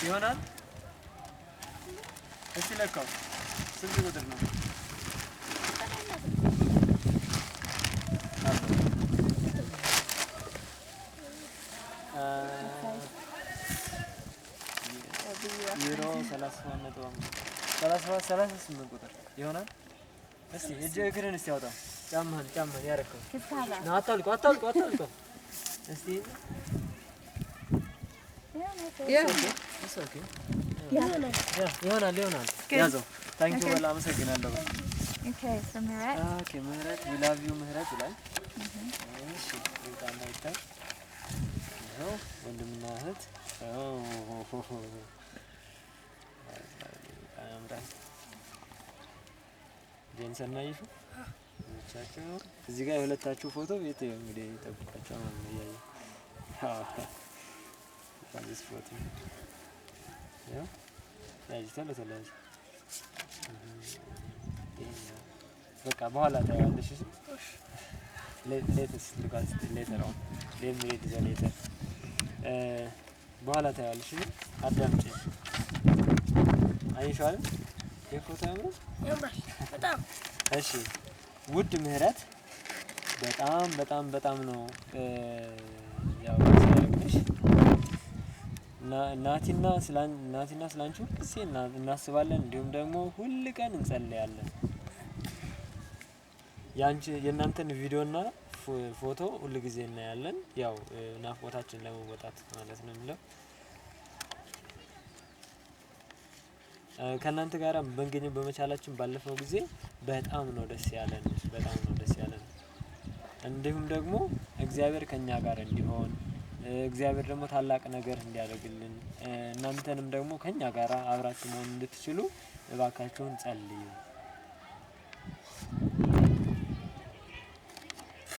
ይሆናል። እስቲ ለካው፣ ስንት ቁጥር ነው? ዜሮ 37.5፣ 37፣ 38 ቁጥር ይሆናል። እስቲ እጅ እግርህን እስቲ አውጣ። ጫማህን ያረከው ና፣ አታልቆ አታልቆ አታልቆ። እስቲ ይሆናል ይሆናል። ያዘው። Thank you በላ፣ አመሰግናለሁ። Okay፣ ምህረት፣ we love you ምህረት ይላል። እሺ፣ ይውጣና ይታይ። ይኸው ወንድምና እህት በጣም ያምራል። ጄንሰን አየሽው? ብቻቸው እዚህ ጋር የሁለታችሁ ፎቶ ቤት እንግዲህ ይጠብቃቸው ማለት ነው። እያየ this ፎቶ ያው ያጅ፣ ቶሎ ቶሎ ያጅ። በቃ በኋላ ታየዋለሽ። እሺ፣ let's look at later on, let me read the letter። በኋላ ታየዋለሽ። እሺ፣ አዳምጪ። አየሽው አይደል? ይሄ ፎቶ ያምራል። ያምራል በጣም። እሺ፣ ውድ ምህረት፣ በጣም በጣም በጣም ነው ያው ሲያደርግልሽ። ናቲና ስላንቺ ሁል ጊዜ እናስባለን፣ እንዲሁም ደግሞ ሁል ቀን እንጸልያለን። ያንቺ የእናንተን ቪዲዮና ፎቶ ሁል ጊዜ እናያለን። ያው ናፍቆታችን ለመወጣት ማለት ነው የሚለው። ከእናንተ ጋር መገኘት በመቻላችን ባለፈው ጊዜ በጣም ነው ደስ ያለን፣ በጣም ነው ደስ ያለን። እንዲሁም ደግሞ እግዚአብሔር ከኛ ጋር እንዲሆን፣ እግዚአብሔር ደግሞ ታላቅ ነገር እንዲያደርግልን፣ እናንተንም ደግሞ ከኛ ጋር አብራችሁ መሆን እንድትችሉ እባካችሁን ጸልዩ።